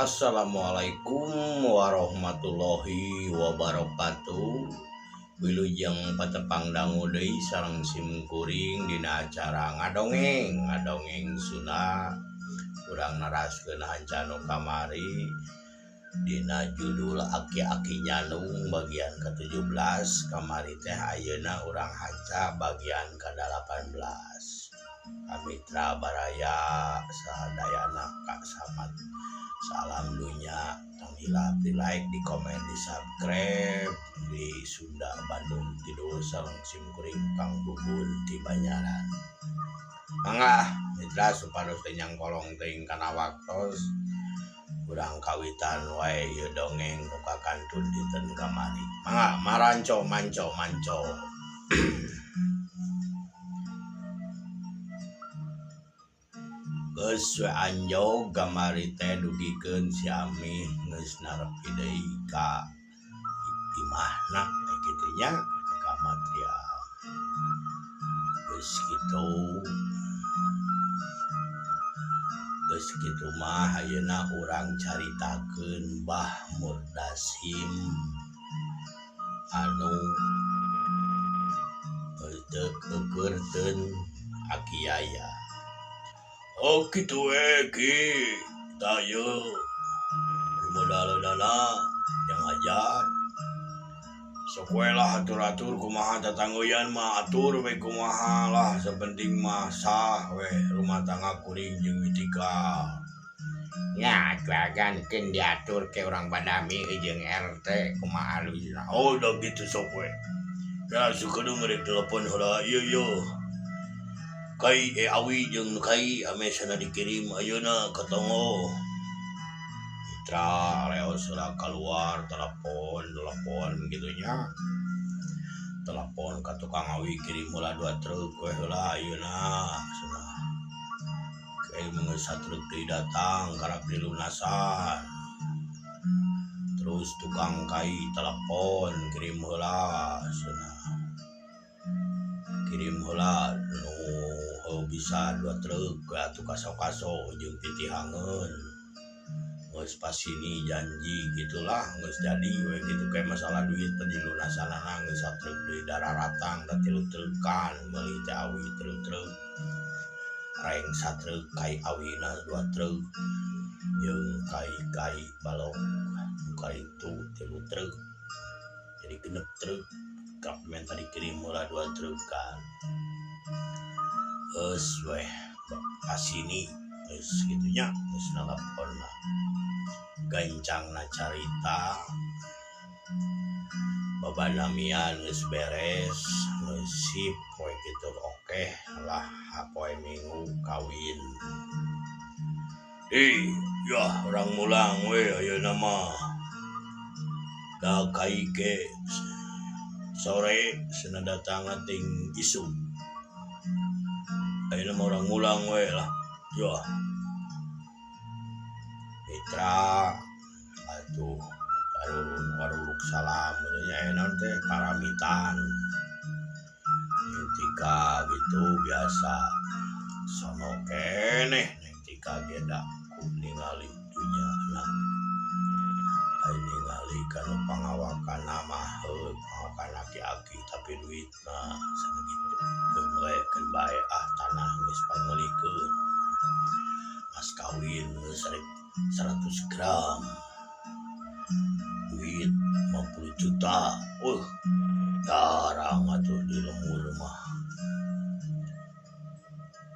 Assalamualaikum warahmatullahi wabarakatuh. Wilujeng patepang dangu deui sareng sim kuring dina acara ngadongeng, ngadongeng Sunda. Urang naraskeun hanca nu kamari dina judul Aki-aki Nyandung bagian ke-17 kamari teh ayeuna urang hanca bagian ke-18. Mitra baraya sadayana ka samat salam dunya tong hilap di like di komen di subscribe di Sunda Bandung Kidul sareng sim kuring Kang Bubun ti Banyaran. Mangga mitra supados teu nyangkolong teuing kana waktos urang kawitan wae ieu dongeng nu kakantun dinten kamari. Mangga maranco manco manco. Geus we anjog kamari teh dugikeun si Amih geus narepi deui ka imahna kitu nya ka material. Geus kitu geus kitu mah ayeuna urang caritakeun Bah Murdasim anu teu keukeurteun Aki Yaya. Oh kitu we ki tah ieu pimodaleunana jang hajat. Sok we lah atur-atur kumaha tatangguyan mah atur we kumaha lah sapenting mah sah we rumah tangga kuring jeung Witika. Nya atuh agan keun diatur ke urang badami jeung RT kumaha alusna. Oh da kitu sok we. Da sukeun rek telepon heula ieu yeuh. Kai awi jeung nu kai ame sana dikirim ayeuna ka tonggoh. Mitra leos heula kaluar telepon telepon kitu nya. Telepon ka tukang awi kirim heula dua truk we heula ayeuna cenah. Kai mun geus satruk deui datang karak dilunasan. Terus tukang kai telepon kirim heula cenah. Kirim heula nu heuh bisa dua truk atuh kaso-kaso jeung titihangeun. Geus pasini janji kitulah geus jadi we kitu ke masalah duit teh dilunasanana geus satruk deui dararatang da tilu trukan meuli teh awi tilu truk. Reng satruk kai awina dua truk jeung kai-kai balok nu karitu tilu truk. Jadi genep truk kap menta dikirim heula dua truk kan. Geus weh pasini geus kitu nya geus naleponlah. Gancangna carita babanamian geus beres geus sip poe kitu okeh lah poe Minggu kawin. Ih yah urang mulang we ayeuna mah. Da kai ge sore cenah datangna ting isuk. Ayeuna mah urang mulang we lah yah. Mitra atuh waruruk salam nya aya naon teh paramitan. Tika gitu biasa sono keneh neng Tika ge da ku ningali dunyana. Ai ningali kanu pangawakanna mah heuh pangawakan aki-aki tapi duitna cenah kitu keun we keun bae ah tanah geus pangmeulikeun. Mas kawin geus rek 100 gram duit 50 juta weuh jarang atuh di lembur mah.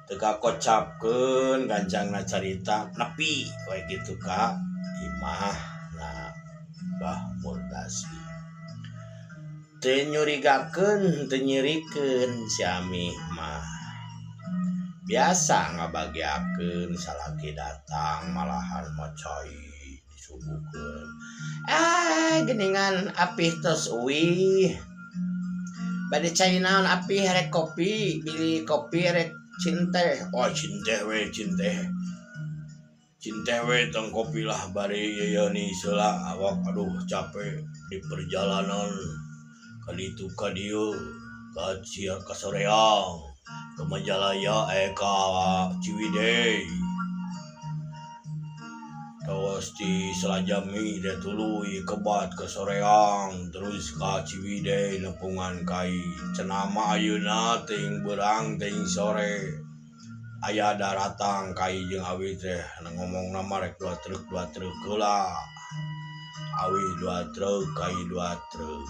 Teu kakocapkeun gancangna carita nepi we kitu ka imahna Bah Murdasi. Teu nyurigakeun teu nyirikeun si Amih mah. Biasa ngabagiakeun salaki datang malahan mah cai disuguhkeun. Ah geuningan apih tos uih. Bade cai naon apih rek kopi, bilih kopi rek cinteh. Oh cinteh we cinteh. Cinteh we tong kopi lah bari ieu ni seula awak aduh capek di perjalanan ka ditu ka dieu ka sia ka Soreang ka Majalaya ka Ciwidey. Tos ti Selajami teh tuluy kebat ka Soreang terus ka Ciwidey nepungan kai. Cenah mah ayeuna teuing beurang teuing sore aya daratang kai jeung awi teh ngomongna mah rek dua truk heula. Awi dua truk kai dua truk.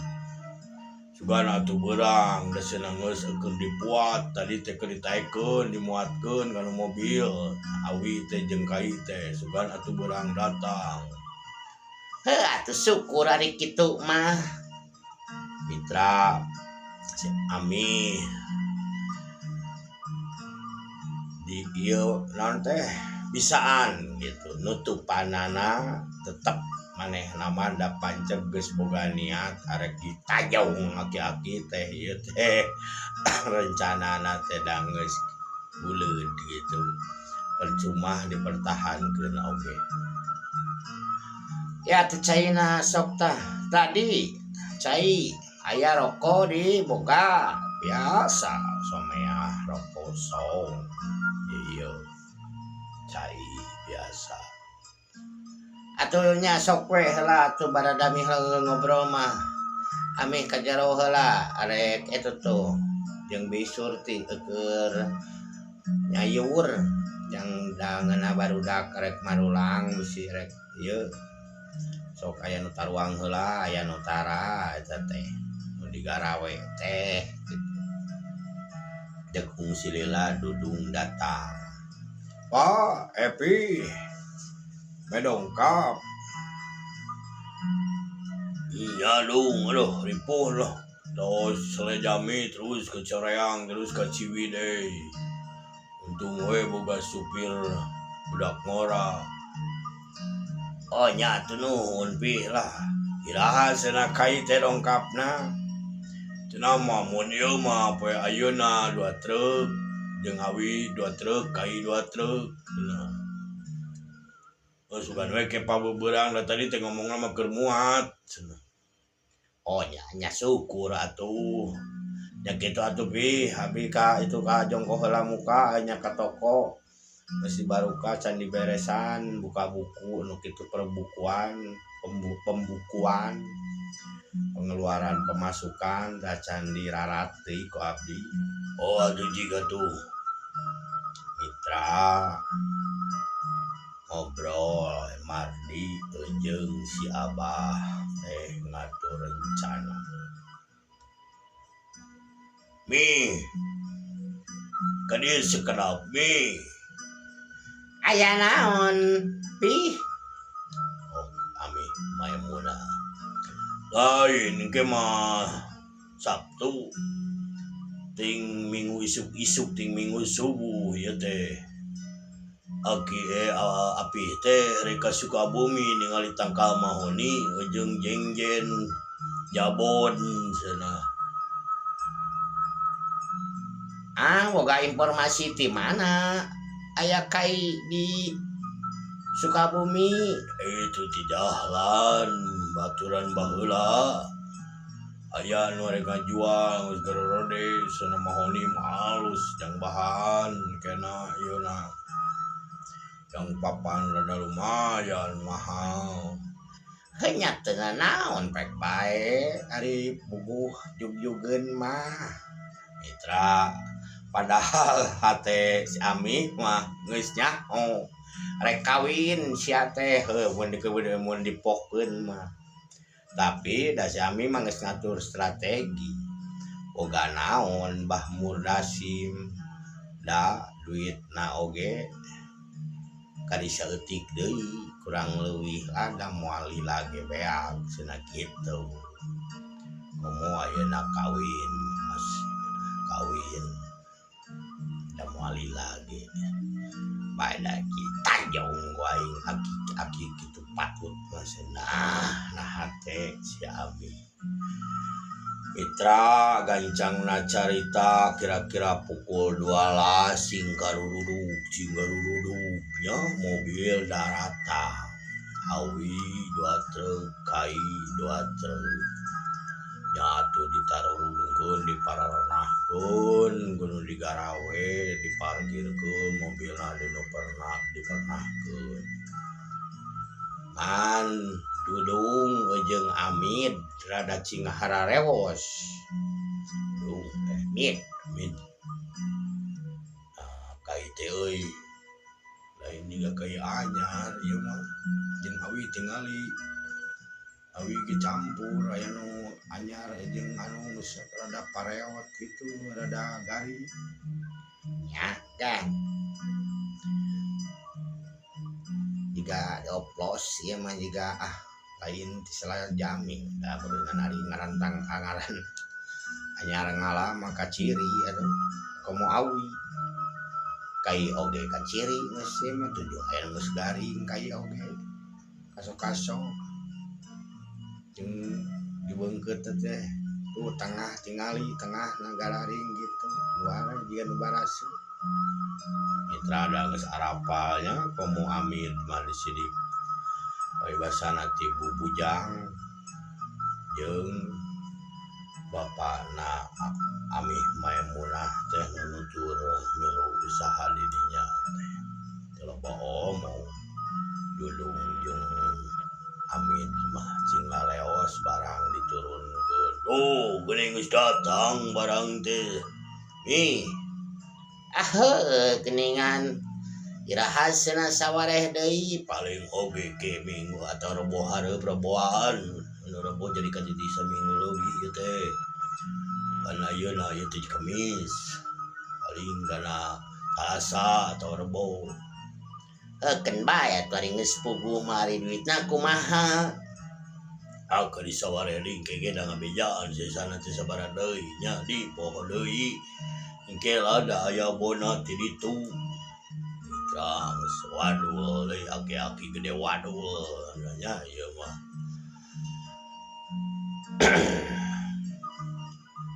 Sugan atuh beurang da cenah geus keur dipuat tadi teh keur ditaekeun dimuatkeun kana mobil awi teh jeung kai teh sugan atuh beurang datang. Heuh atuh syukur ari kitu mah. Mitra si Ami di ieu naon teh bisaan gitu nutupanana tetep manehna mah da panceg geus boga niat arek ditajong aki-aki teh ieu teh rencanana teh da geus buleud gitu percuma dipertahankeun oge. Ya atuh caina sok tah tadi cai aya roko di boga biasa someah roko song ieu cai biasa. Atuh nya sok we heula atuh baradami heula ngobrol mah. Amih ka jero heula arek eta tuh jeung Bi Surti eueur nyayur jang dangeuna barudak rek marulang bisi rek ieu sok aya nu taruang heula aya nu tara eta teh nu digarawe teh kitu. Dek fungsi lila dudung datang. Pak Epi medongkap. Iya dong, aduh ripuh lah. Terus Selejami terus ke Soreang terus ke Ciwidey. Untung we boga supir budak ngora. Oh nya atuh nuhun pi lah. Iraha cenah kai teh dongkapna. Cenah mah mun ieu mah poe ayeuna dua truk jeung awi dua truk kai dua truk cenah. Oh sugan we ke pabeberang da tadi teh ngomongna mah keur muat cenah. Oh nya nya syukur atuh. Nya kitu atuh pi abi ka itu ka jongko heula muka nya ka toko. Geus dibaruka can diberesan buka buku nu kitu perbukuan pembukuan pengeluaran pemasukan da can dirarat deui ku abdi. Oh atuh jiga tuh mitra ngobrol Mardi jeung si Abah teh ngatur rencana. Mi ka dieu sakedap mi. Aya naon pi? Oh Ami Maimunah. Lain engke mah Sabtu ting minggu isuk-isuk ting minggu subuh ieu teh. Aki api teh rek ka Sukabumi ningali tangkal mahoni jeung jengjen jabon cenah. Ah boga informasi ti mana? Aya kai di Sukabumi. Itu ti dahlan baturan baheula. Aya nu rek ngajual geus garorode cenah mahoni mah alus jang bahan kena ieu na. Jang papan rada lumayan mahal. Heuh nya teu nanaon pek bae ari puguh jug-jugeun mah. Mitra padahal hate si Ami mah geus nyaho rek kawin sia teh heuh mun mun dipokeun mah. Tapi da si Ami mah geus ngatur strategi. Boga naon Bah Murdasim da duitna oge kadi saeutik deui kurang leuwih lah da moal lila ge beak cenah kitu. Komo ayeuna kawin mas kawin da moal lila ge. Bae da tajong ku aing aki-aki kitu patut mah cenah nah hate si Abi. Mitra gancangna carita kira-kira pukul 12 sing garuruduk nya mobil daratang. Awi dua truk kai dua truk. Nya atuh ditarurungkeun dipararenahkeun kudu digarawe diparkirkeun mobilna di nu pernah dipernahkeun. Ngan Dudung jeung Amid rada cing hararewos. Dung teh Mid, Mid. Ah, kai teh euy. Lain jiga kai anyar ieu mah jeung awi tingali. Awi ge campur aya nu anyar jeung anu geus rada pareot kitu, rada garing. Nya kan. Jiga dioplos ieu mah jiga ah lain ti salajami da beunang ari ngarantang ngaran anyar ngala mah kaciri atuh komo awi. Kai oge kaciri geus ieu mah tujuh aya nu geus garing kai oge kaso-kaso jeung dibeungkeut teh tuh tengah tingali tengah na gararing gitu luar jiga nu baraseuh. Mitra da geus arapal nya komo Amid mah disidik paribasana ti bubujang jeung bapana Amih Maimunah teh nu nutur milu usaha di dinya teh teu loba omong. Dudung jeung Amid mah cing ngaleos barang diturunkeun. Duh geuning geus datang barang teh. Mih ah heueuh geuningan iraha cenah sawareh deui paling oge ke minggu atau rebo hareup reboan anu rebo jadi kajadi saminggu leuwih ieu teh. Pan ayeuna ieu teh Kamis paling kana Salasa atau Rebo. Heukeun bae atuh ari geus puguh mah ari duitna kumaha. Ah keur disawareh deui engke ge da ngabejaan sesana teh sabaraha deui nya di poho deui. Engke lah da aya bona ti ditu. Mitra geus wadul deui aki-aki gede wadul nya ieu mah.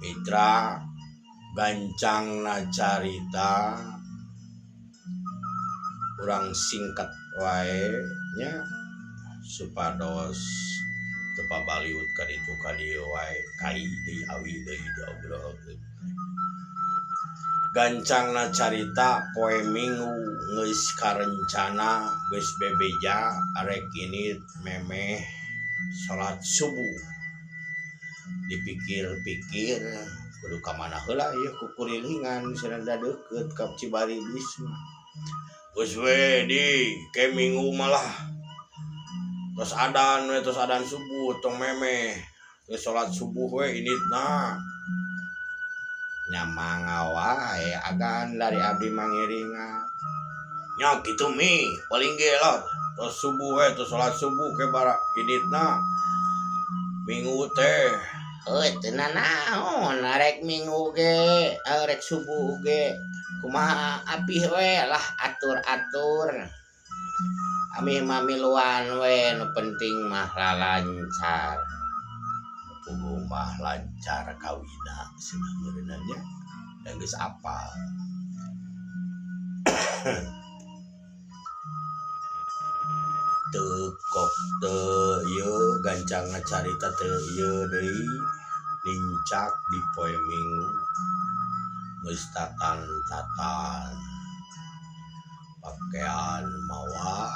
Mitra gancangna carita urang singkat wae nya supados teu pabaliut ka ditu ka dieu wae kai deui awi deui diobrolkeun. Gancangna carita poe Minggu geus karencana geus bebeja arek indit memeh salat subuh. Dipikir-pikir kudu ka mana heula ieu kukurilingan cenah da deukeut ka Cibaribis mah. Geus we di ke Minggu malah tos adan we tos adan subuh tong memeh geus salat subuh we inditna. Nya mangga wae agan dari abdi mangiringan. Nya kitu mi paling ge lah tos subuh we tos salat subuh ke bara inditna. Minggu teh heuh teu nanaon arek Minggu ge arek subuh ge kumaha apih we lah atur-atur. Amih mah miluan we nu penting mah lalancar. Puguh mah lancar kawina cenah meureunna nya da geus apal. Teu kok teu ieu gancangna carita teu ieu deui nincak di poe Minggu geus tatan-tatan pakean mawa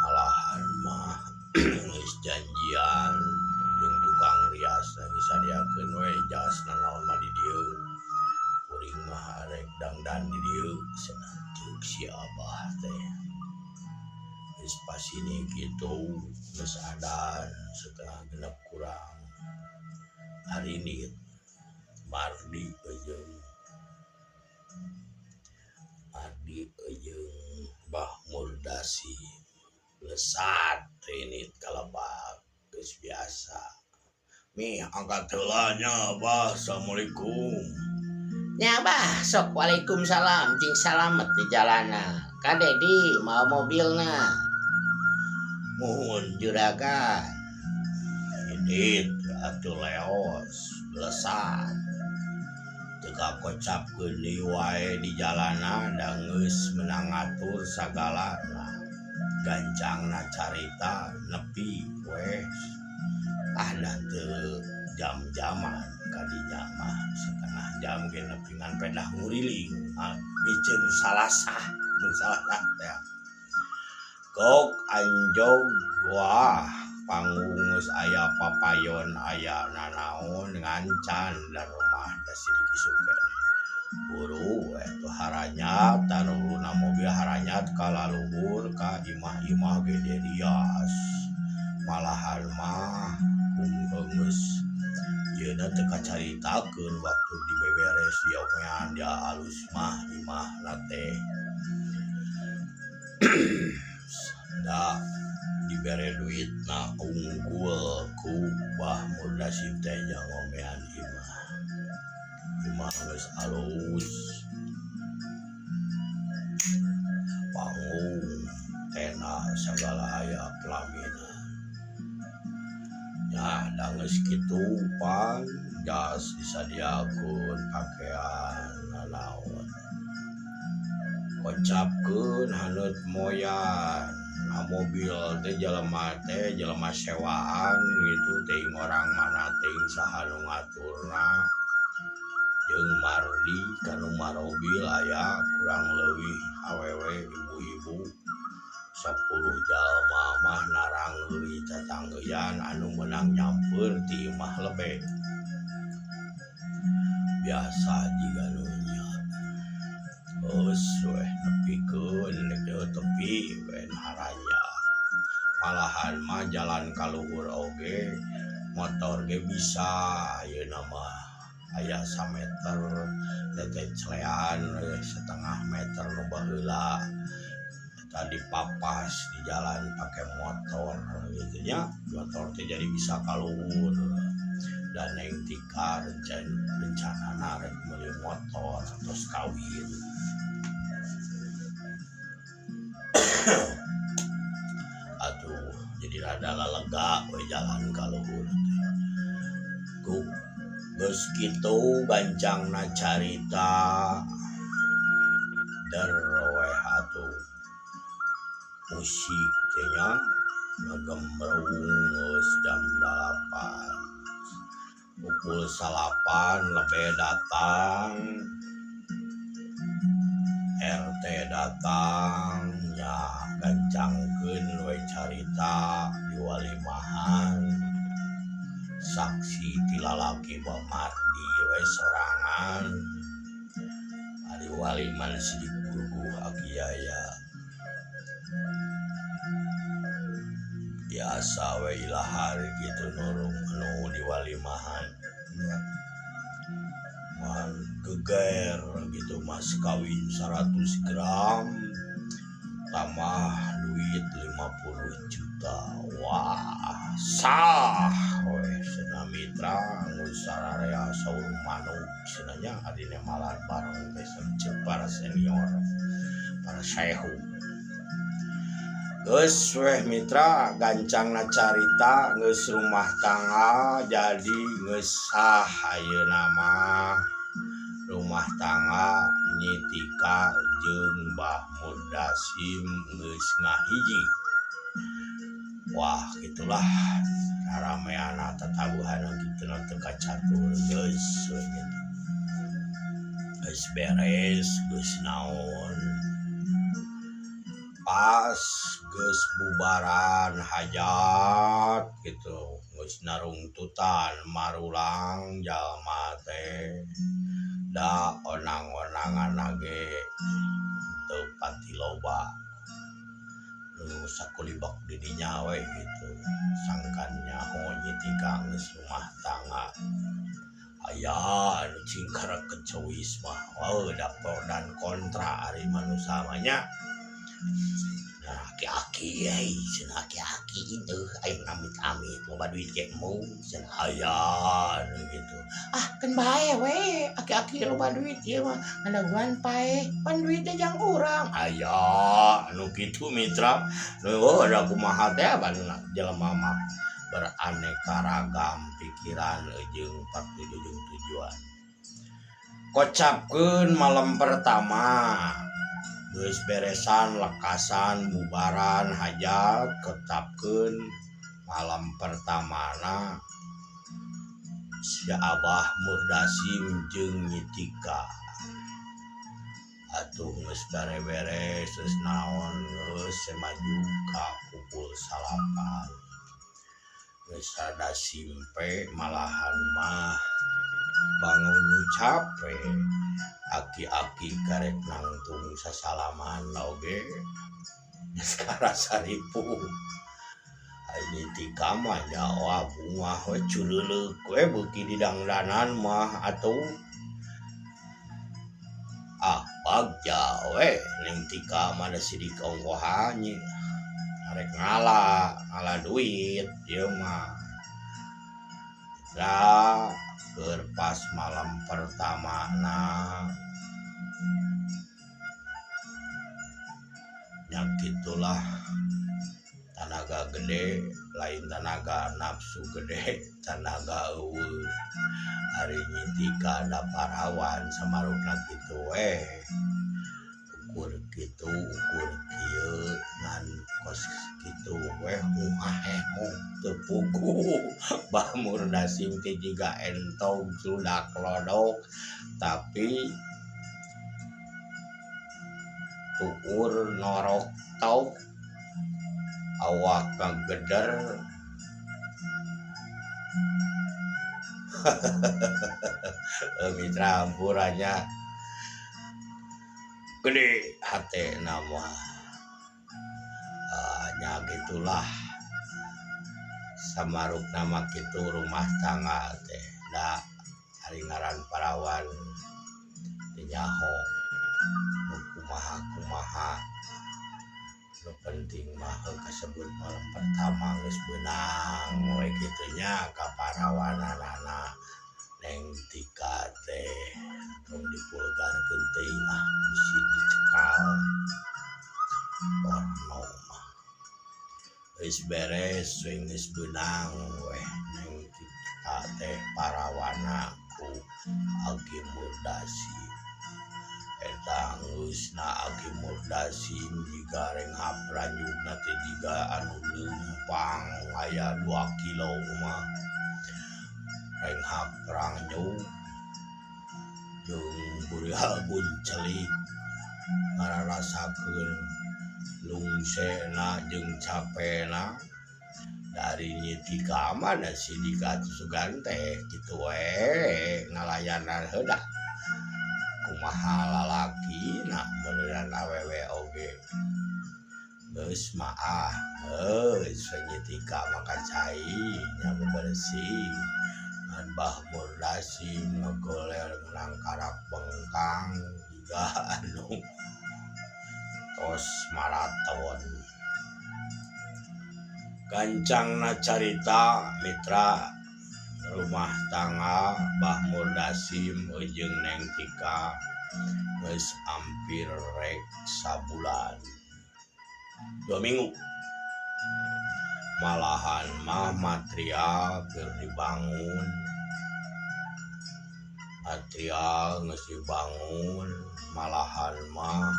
malahan mah geus janjian jeung tukang rias geus sadiakeun we jasna naon mah di dieu kuring mah arek dangdan di dieu cenah ceuk si abah teh. Geus pasini kitu geus adan setengah genep kurang harinit Mardi jeung Bah Murdasi lesat rinit kalebak geus biasa. Mih angkat heula nya Bah, assalamualaikum. Nya Bah, sok waalaikumsalam cing salamet di jalana. Ka Dedi mawa mobilna. Muhun juragan. Indit atuh leos lesat. Teu kakocapkeun deui wae di jalana da geus meunang ngatur sagalana. Gancangna carita nepi we ah da teu jam-jaman kadinya mah setengah jam ge nepi ngan pedah nguriling miceun salasah mun salasah teh. Gok anjog wah panggung geus aya papayon aya nanaon ngancan darmah da sidik isuk keneh. Buru we atuh haranyat taruluna mobil haranyat ka laluhur ka imah-imah ge dirias. Malahan mah geus ieuna teu kacaritakeun waktu dibeberes diomean dia alus mah imahna teh. Da dibere duitna unggul ku Bah Murdasim teh jang ngomean imah. Imah geus alus panggung tenda sagala aya pelamina. Nya da geus kitu pan jas disadiakeun pakean nanaon. Kocapkeun haneut moyan na mobil teh jelema teh jelema sewaan gitu teuing orang mana teuing saha nu ngaturna. Jeung mardi kanu marobil aya kurang leuwih awewe ibu-ibu 10 jalma mah narangeuy tatanggeuyan anu meunang nyamper ti imah lebe. Biasa jiga nu nya. Geus weh nepikeun deuk tepi we haranya. Malahan mah jalan ka luhur oge motor ge bisa ayeuna mah aya sameter teteclean setengah meter nu baheula eta dipapas di jalan pake motor gitu nya. Motor teh jadi bisa ka luhur. Dan Neng Tika rencanana rek meuli motor terus kawin. Atuh jadi rada lalega we jalan ka luhur teh. Ku geus kitu gancangna carita der we atuh musik teh nya ngagembrung geus jam 8. Pukul 9 lebih datang RT datang nya gancangkeun we carita di walimahan saksi ti lalaki Bah Mardi we sorangan ari waliman sidik burguh aki yaya biasa we ilahar gitu nurung anu di walimahan nya man geger gitu mas kawin 100 gram tambah duit 50 juta wah sah we cenah mitra geus sararea saur manuk cenah nya adine malar bareng teh ceuk para senior para sehu. Geus weh mitra gancangna carita geus rumah tangga jadi geus sah ayeuna mah rumah tangga Nyi Tika jeung Bah Murdasim geus ngahiji. Wah gitulah rarameana tatabuhan kitu na teu kacatur geus we gitu. Geus beres geus naon. Pas geus bubaran hajat gitu geus narungtutan marulang jalma teh da onang-onangan ge teu pati loba nu sakulibak di dinya we gitu sangkan nyaho Nyi Tika geus rumah tangga aya anu cingkarak kecewis mah oh da pro dan kontra ari manusia mah nya. Nah, aki-aki euy cenah aki-aki teuh aing amit-amit loba duit ge embung cenah aya nu gitu. Ah keun bae we aki-aki loba duit ieu mah ngadaguan paeh pan duit teh jang urang aya nu kitu mitra. Nu oh da kumaha teh ban jelema mah beraneka ragam pikiran jeung patuju jeung tujuan. Kocapkeun malam pertama geus beresan lekasan bubaran hajat ketapkeun malam pertamana si Abah Murdasim jeung Nyi Tika. Atuh geus beres geus naon geus maju ka pukul 9 geus rada simpe malahan mah bangun nu cape aki-aki karek nangtung sasalaman oge geus karasa ripuh. Ari Tika mah nya wah bungah we cureuleuh we beuki didangdanan mah atuh ah bagja we Neng Tika mah da sidik ongkoh hanyi arek ngala ngala duit ieu mah. Da keur pas malam pertamana nya kitulah tanaga gede lain tanaga nafsu gede tanaga eueuh ari Nyi Tika da parawan samarukna kitu we ukur kitu ukur kieu ngan kos kitu we huhahehong teu puguh. Bah Murdasim teh jiga entog sludak lodok tapi tuur norok tok awak ngageder. Mitra hampurannya gede hate nama nya gitulah samaruk nama kitu rumah tangga teh da ari ngaran parawan teu nyaho nu kumaha kumaha nu penting mah kasebut malam pertama geus beunang we kitu nya ka parawananana Neng Tika teh tong dipulgarkeun teuing ah bisi dicekal porno mah geus beres we geus beunang we Neng Tika teh parawana ku Aki Murdasim. Eta geusna Aki Murdasim jiga renghap ranjukna teh jiga anu leumpang aya 2 kilo mah renghap ranjuk jeung burihabun celik ngararasakeun lungsena jeung capena dari Nyi Tika mah da si Dika sugan teh kitu we ngalayanan heudah kumaha lalakina beneran awewe oge geus mah ah geus Nyi Tika mah ka cai nya bebersih ngan Bah Murdasim ngegoler menang karak bengkang jiga anu tos maraton. Gancangna carita mitra rumah tangga Bah Murdasim jeung Neng Tika geus hampir rek sabulan 2 minggu malahan mah material keur dibangun material geus dibangun malahan mah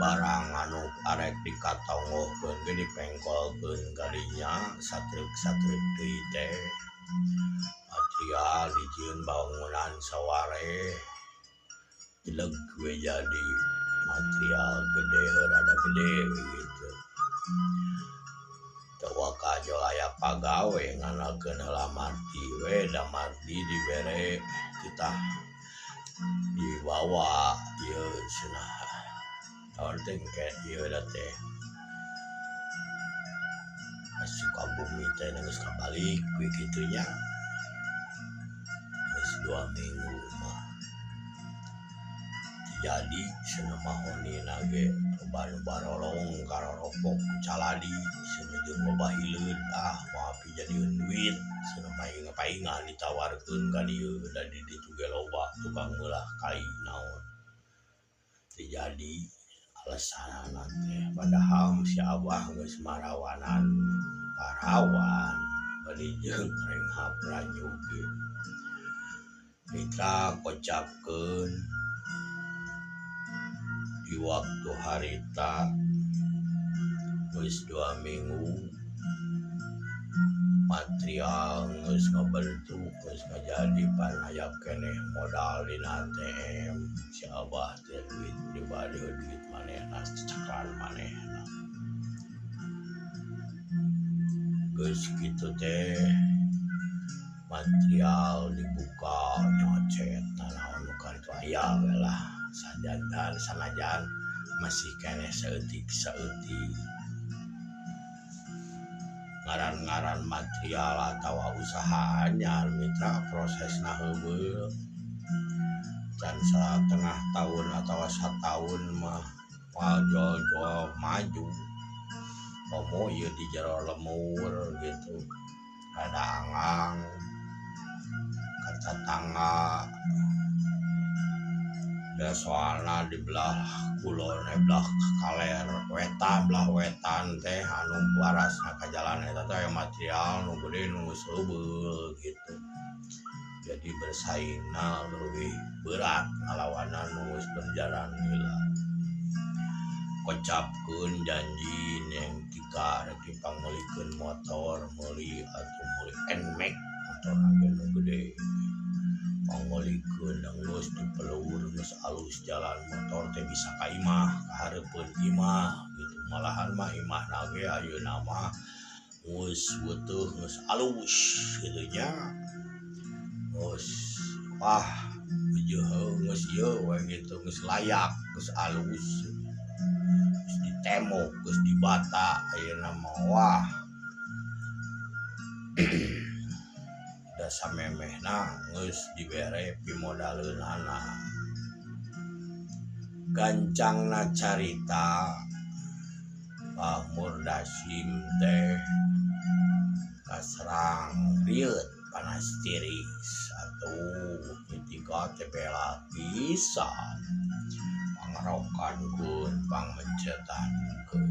barang anu arek dikatonggohkeun ge dipengkolkeun kadinya satruk-satruk deui teh material dijieun bangunan saware jeleg we jadi material gede rada gede gitu. Teu waka jol aya pagawe ngandalkeun heula mardi we da mardi dibere titah dibawa ieu cenah naon teh engke ieu da teh Sukabumi teh geus kabalik we kitu nya geus 2 minggu mah jadi cenah mah honina ge loba nu barolong karoropok ku caladi cenah jeung loba hileud ah moal pijadieun duit cenah paingan ditawarkeun ka dieu da di ditu ge loba tukang meulah kai naon teu jadi alasanana teh padahal si abah geus marawanan parawan bari jeung renghap ranjuk ge mitra kocapkeun di waktu harita geus 2 minggu material geus ngabentuk geus ngajadi pan aya keneh modal dina ATM si Abah teh duit pribadi duit manehna ceklan manehna geus kitu teh material dibuka nyocet nanaon nu karitu aya we lah sajantan sanajan masih keneh saeutik-saeutik ngaran-ngaran material atawa usaha anyar mitra prosesna heubeul can satengah tahun atawa sataun mah moal jol-jol maju komo ieu di jero lemur gitu rada anggang ka tatangga da soalna di belah kulon belah kaler wetan belah wetan teh anu barasna ka jalan eta teh aya material nu gede nu geus heubeul gitu jadi bersaingna leuwih berat ngalawanan nu geus berjalan heula kocapkeun janji Neng Tika rek dipangmeulikeun motor meuli atuh meuli Nmax motorna ge nu gede pangmeulikeun geus dipelur geus alus jalan motor teh bisa ka imah ka hareupeun imah gitu malahan mah imahna ge ayeuna mah geus weutuh geus alus kitu nya geus wah geus ieu we gitu geus layak geus alus geus ditembok geus dibata ayeuna mah wah da samemehna geus dibere pimodaleunana gancangna carita Bah Murdasim teh kaserang rieut panas tiris atuh Tika teh bela pisan pangarokankeun pangmencetankeun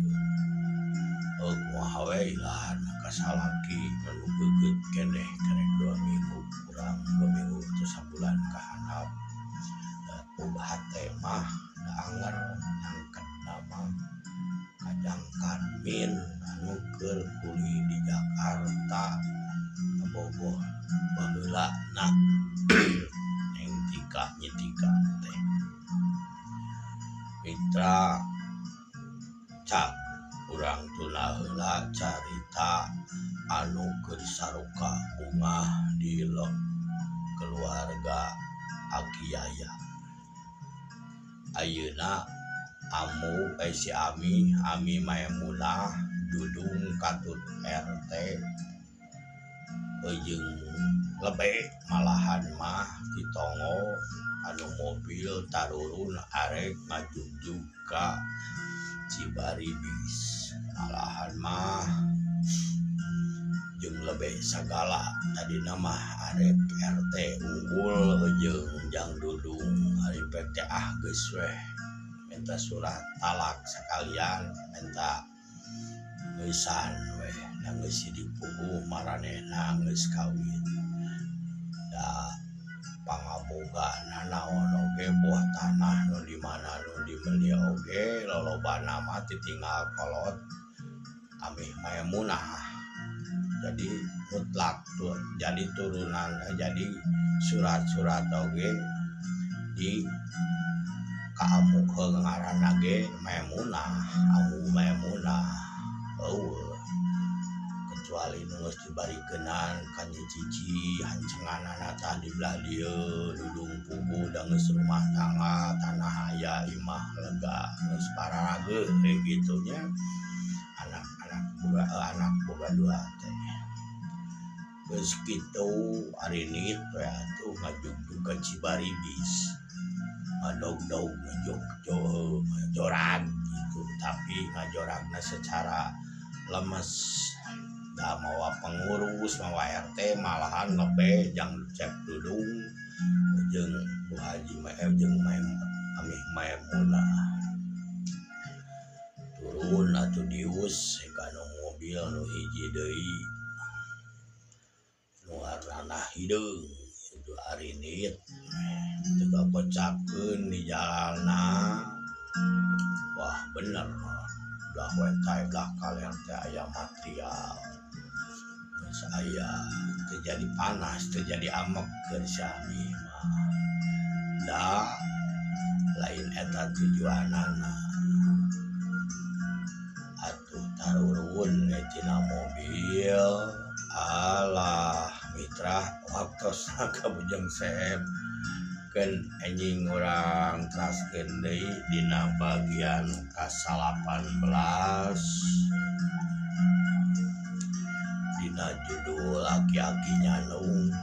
heuh kumaha we ilahna ka salaki anu geugeut keneh karek 2 minggu kurang 2 minggu atau sabulan ka handap da hate mah da anger nyangketna mah kajangkan min anu keur kuli di Jakarta kabogoh baheulana Neng Tika Nyi Tika teh mitra cak urang tuna heula carita anu keur saruka bungah di keluarga Aki Yaya ayeuna amu si Ami Ami Maemunah Dudung katut RT jeung lebe malahan mah ditonggo anu mobil tarurun arek ngajugjug ka Cibaribis malahan mah jeung lebe sagala tadina mah arek RT unggul jeung Jang Dudung ari pek teh ah geus weh minta surat talak sekalian minta geusan weh da geus sidik puguh maranehna geus kawin da pangaboga nanaon oge buah tanah nu di mana nu dimeli oge lolobana mah titinggal kolot Amih Maemunah jadi mutlak tuh jadi turunan jadi surat-surat oge di kaamu ngaranna ge Maemunah Amu Maemunah eueuh kecuali nu geus dibarikeunan ka Nyi Cici hancenganana tah di belah dieu Dudung puguh da geus rumah tangga tanah aya imah lega geus pararageuh we kitu nya anak-anak boga anak boga dua teh geus kitu arinit we atuh ngajugjug ka Cibaribis ngadogdog ngajorag gitu tapi ngajoragna secara lemes da mawa pengurus mawa RT malahan lebe jang Cep Dudung jeung Bu Haji Maem jeung Amih Maemunah turun atuh dius kana mobil nu hiji deui nu warnana hideung itu arinit teu kakocapkeun di jalanna wah bener belah wetan belah kaler teh aya material geus aya teu jadi panas teu jadi amek keur si Amih mah da lain Eta tujuanana. Atuh tarurun tina mobil. Alah mitra, waktosna ka Bujang Seep. Keun enjing urang teraskeun deui dina bagian ka-18 dina judul Aki-aki Nyandung.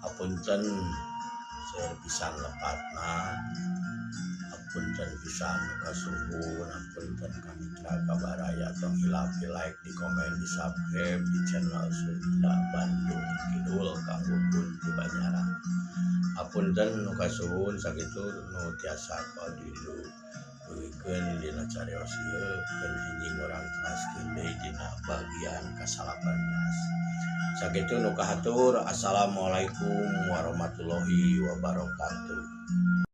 Apunten seueur pisan lepatna, apunten pisan nu kasuhun, apunten ka mitra, ka baraya. Tong hilap di like, di komen, di subscribe di channel Sunda Bandung Kidul Kang Bubun di Banyaran. Apunten nu kasuhun, sakitu nu tiasa ku abdi dugikeun dina carios ieu. Keun enjing urang teraskeun deui dina bagian ka-18. Sakitu nu kahatur. Assalamualaikum warahmatullahi wabarakatuh.